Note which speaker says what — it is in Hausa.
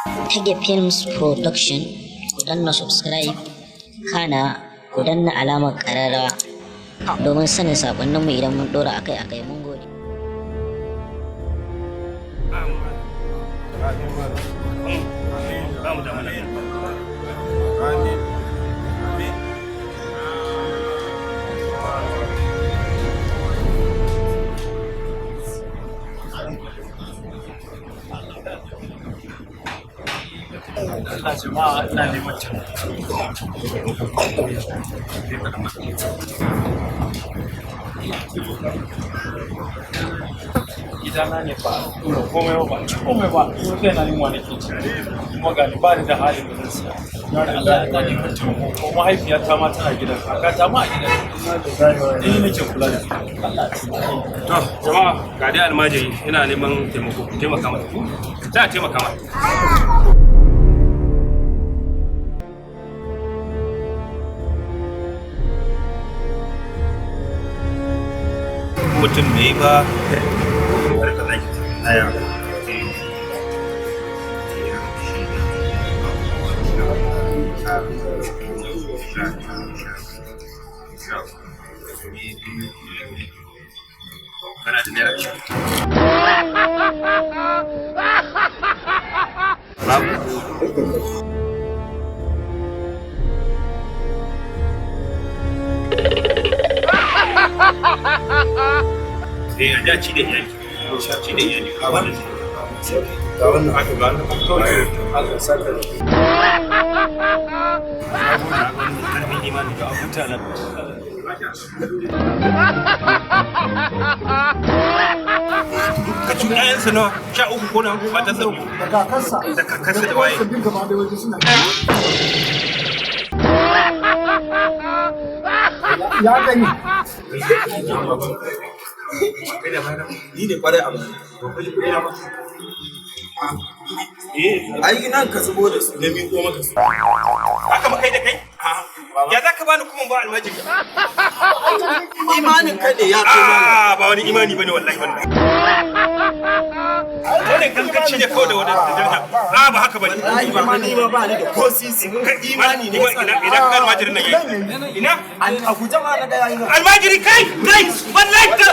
Speaker 1: Tage Films Production, ku danna subscribe, kana ku danna alamar ƙararrawa domin sanin saƙonninmu idan mun ɗora akai-akai. Mun gode.
Speaker 2: Ba mu da mana.
Speaker 3: Amin. Amin.
Speaker 2: Allah, jama'a, ina neman taimako. Gidana ne ba a tura komai ba, ba a ci komai ba, ko kai na yunwa nake ci. Kuma ga ni ba ni da halin da zan siya. Allah, ina neman taimako, ko mahaifiyata ma tana gidan, kakata ma a gidan. Ni nake kula da su. Allah ya taimake ni.
Speaker 4: To, jama'a, ga dai almajiri yana neman taimako, ku taimaka masa. Za a taimaka masa.
Speaker 3: Mutum bai yi ba, harka zaki na yaro.
Speaker 4: Kana da ₦20? Babu. Eh, a ja ci da iyali. Ci da iyali. Ka ba da shi.
Speaker 3: Ga wannan aka ga wannan kawai.
Speaker 2: Allah ya saka da
Speaker 4: Karfin imani.
Speaker 2: ga mutanen.
Speaker 4: Ka ci ƴaƴansa nawa? 13 ko na matarsa biyu.
Speaker 5: Da kakarsa.
Speaker 4: Da kakarsa da waye.
Speaker 5: Duk gaba da waje suna ya gani.
Speaker 3: Ni ne kwarai abu. Ai nan ka zubo da su na miƙo maka su.
Speaker 4: Haka makai da kai? Ya za ka bani kuma ba almajiri?
Speaker 3: Imanin ka ne ya kai mana.
Speaker 4: Ah, ba wani imani bane wallahi wannan. Wannan ganganci ne kawai da wani da daraja. Ah, ba haka bane.
Speaker 3: Wallahi ba ni ma ba ni da ko sisi. Imani ne.
Speaker 4: Ina ina ka almajirin nan yayi? Ina?
Speaker 3: A guje ma na ga yayi.
Speaker 4: Almajiri, kai kai, wallahi ka.